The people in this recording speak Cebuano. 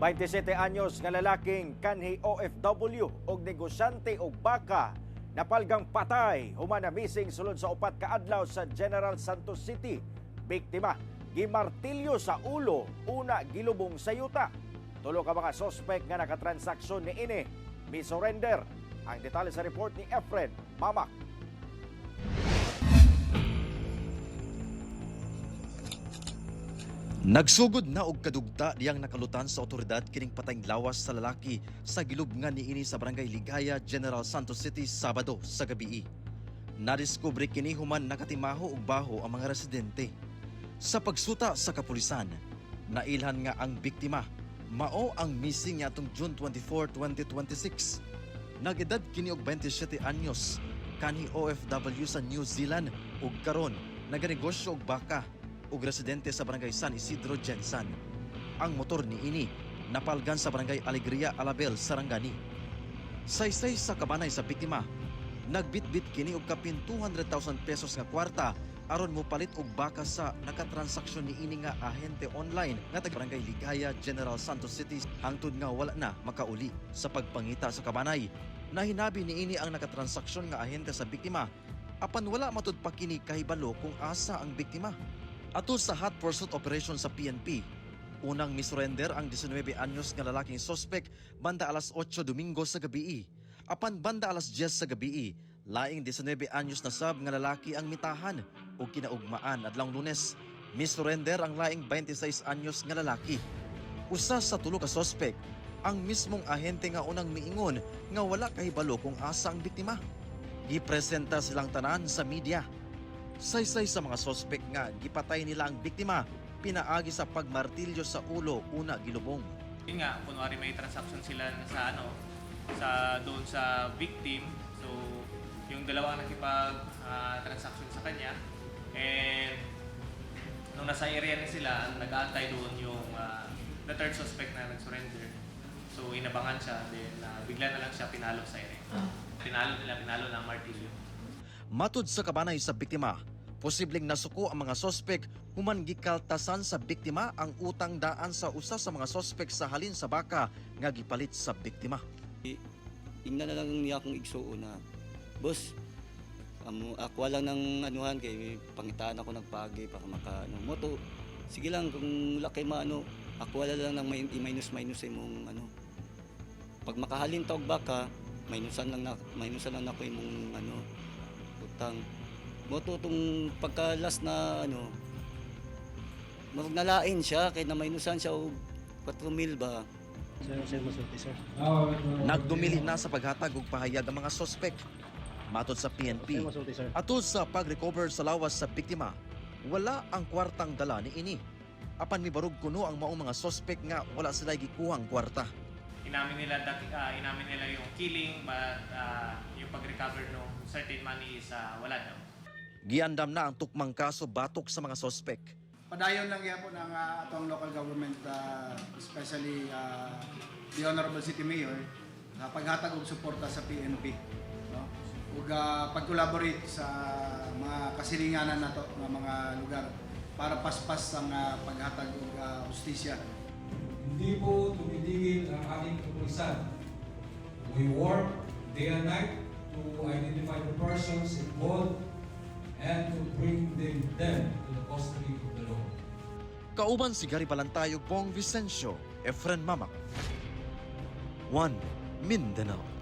27 anyos nga lalaking kanhi OFW og negosyante og baka napalgang patay human na missing sulod sa 4 ka adlaw sa General Santos City. Biktima gimartilyo sa ulo, una gilubong sa yuta. Tulo ka mga sospek nga nakatransaksyon niini mi-surrender. Ang detalye sa report ni Efren Mamak. Nagsugod na og kadugta diyang nakalutan sa otoridad kining patayng lawas sa lalaki sa gilubngan niini sa Barangay Ligaya, General Santos City, Sabado sa gabii. Nadiskubre kini human nakatimaho og baho ang mga residente. Sa pagsuta sa kapulisan, nailhan nga ang biktima mao ang missing niadtong June 24, 2026. Nag-edad kini og 27 anyos, kanhi OFW sa New Zealand ug karon naganegosyo og baka ug residente sa Barangay San Isidro, Gensan. Ang motor niini napalgan sa Barangay Alegria, Alabel, Sarangani. Saysay sa kabanay sa biktima, nagbitbit kini og kapin 200,000 pesos nga kwarta aron mopalit og baka sa nakatransaksyon niini nga ahente online nga taga Barangay Ligaya, General Santos City, hangtod nga wala na makauli. Sa pagpangita sa kabanay, nahinabi niini ang nakatransaksyon nga ahente sa biktima, apan wala matud pa kini kahibalo kung asa ang biktima. Atol sa hot pursuit operation sa PNP, unang misurrender ang 19 anyos nga lalaking sospek banda alas 8 Domingo sa gabii. Apan banda alas 10 sa gabii, laing 19 anyos na sab nga lalaki ang mitahan ug kinaugmaan adlawng Lunes, misurrender ang laing 26 anyos nga lalaki. Usa sa tulo ka sospek, ang mismong ahente nga unang miingon nga wala kahibalo kung asa ang biktima. Gipresenta silang tanan sa media. Saysay sa mga sospek nga gipatay nila ang biktima pinaagi sa pagmartilyo sa ulo, una gilubong. Yun nga, kunwari may transaction sila sa ano, sa doon sa victim. So, yung dalawa ang nakipag transaction sa kanya. And nung nasa area na sila, ang nag-aantay doon yung the third suspect na nag-surrender. So, inabangan siya, then bigla na lang siya pinalo sa area. Pinalo nila, pinalo ng martilyo. Matud sa kabanay sa biktima, posibleng nasuko ang mga sospek human gikaltasan sa biktima ang utang daan sa usa sa mga sospek sa halin sa baka nga gipalit sa biktima. Ingnan na lang niya akong igsuon na, "Boss, amo ako lang ng anuhan kay may pangitaan ako nagpagi para maka ano mo to. Sige lang, kung wala kay maano, ako wala lang ng may i-minus minus sa imong ano. Pag makahalin ta og baka, minusan lang nako imong ano utang." Mo to tong pagka last na ano, murag nalain siya kay na minusan siya og 4 mil ba. Sir, sir, masulti, sir. Nagdumili na sa paghatag og pahayag ang mga sospek. Matod sa PNP, Sir, masulti, sir. atol sa pag-recover sa lawas sa biktima, wala ang kwartang dala niini. Apan mibarog kuno ang maong mga sospek nga wala sila gikuhang kwarta. Inamin nila yung killing, but yung pag-recover no certain money is wala daw. Giandam na ang tukmang kaso batok sa mga sospek. Padayon lang gyapon ang atong local government, especially the Honorable City Mayor, sa paghatag og suporta sa PNP, no? Ug pag-collaborate sa mga kasilinganan nato nga mga lugar para paspas ang paghatag og hustisya. Hindi po tumitigil ang ating kapulisan. We work day and night to identify the persons involved and to bring them to the custody of the law. Kauban si Gary Balantayog, Bong Vicencio, Efren Mamak. 1 Mindanao.